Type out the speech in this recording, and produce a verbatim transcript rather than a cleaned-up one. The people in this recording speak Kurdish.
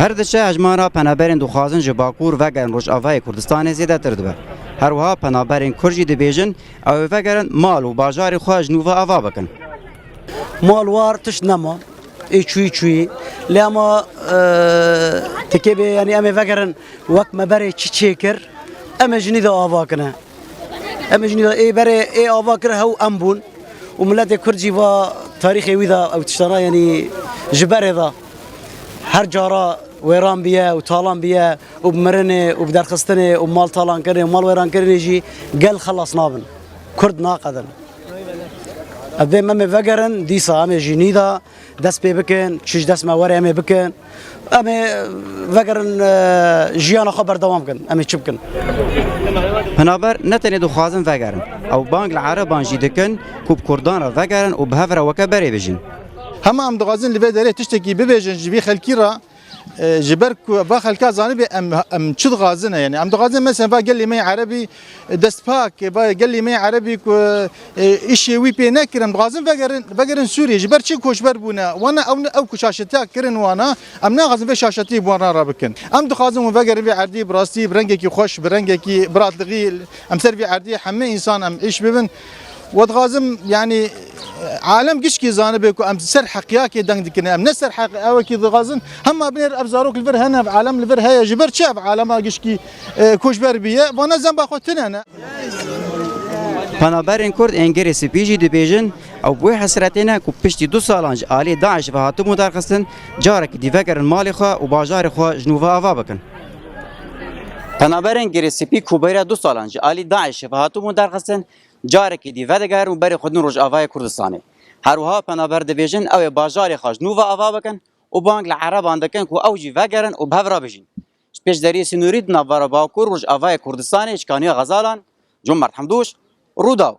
Her diçe hejmara penaberên dixwazin ji Bakur vegerin Rojavayê Kurdistanê zêdetir dibe. Her wiha penaberên Kurd jî dibêjin, ew ê vegerin mal û bajarê xwe ji nû ve ava bikin. Mal war tişt nema. Ê çûyî çûyî. Lê ema, e, tikê bê, yanî em ê vegerin wek me berê çi çêkir, em ê ji nî de ava kine. Em ê ji nî de ê berê ê ava kir hew em bûn. Û miletê Kurd jî va tarîxê wî de ew tiştana, yanî ji berê de her cara wêran biye û talan biye û bi mirinê û bi derxistinê û mal talankirinê û mal wêrankirinê jî gel xelas nabin. Kurd naqedin. Ev dê em ê vegerin, dîsa em ê ji nî de dest pê bikin, çi ji dest me were em ê bikin. Em ê vegerin, e, jiyana xwe berdewam bikin. Em ê çi bikin? Penaber ne tenê dixwazin vegerin. Ew bang li Ereban jî dikin ku bi Kurdan re vegerin û bi hev re weke berê bijîn. Hema em dixwazin li vê derê tiştekî bibêjin ji vî xelkî re, e, ji ber ku va xelka zanibê em, em çi dixwazin e, yani em dixwazin mesela va gelê me yê Erebî, e, destpak, e, va gelê me yê Erebî ku, e, îşê wî pê nekir, em dixwazin vegerin, vegerin Sûriyê. Ji ber çi koçber bûne? Wana ew, ew ku şaşetiya kirin wana, em naxwazin vê şaşetiyê bi wana re bikin. Em dixwazin hûn vegerin vê erdî bi rastî, bi rengekî xweş, bi rengekî biratliğî, em ser vê erdî hemî însan em îş bibin. We dixwazim, yanî, alem gişkî zanibe ku em ser heqiyakê deng dikin. Em ne ser heq-, ewekî dixwazin. Hema binêr ev zarok li vir hene, ev alem li vir heye. Ji ber çi ev alema gişkî, e, koçber biye? Vana zemba xwe tune ne. Penaberên Kurd ên Girê Spî jî dibêjin, ew bi wê hesretê ne ku piştî du salan ji alî DAIŞ ve hatibû derxistin, carekî dî vegerin malê xwe û bajarê xwe ji nû ve ava bikin. Penaberên Girê Spî ku bêra du salan ji alî DAIŞ ve hatibûn derxistin, carekî dî vedigerin û berê xwe din Rojavayê Kurdistanê. Her wiha penaber dibêjin, ew ê bajarê xwe ji nû ve ava bikin û bang li Ereban dikin ku ew jî vegerin û bi hev re bijîn. Ji pêşderiyê sînorî di navbera Bakur Rojavayê Kurdistanê ji Kaniya Xezalan, Cumert Hemdûş, Rûdaw.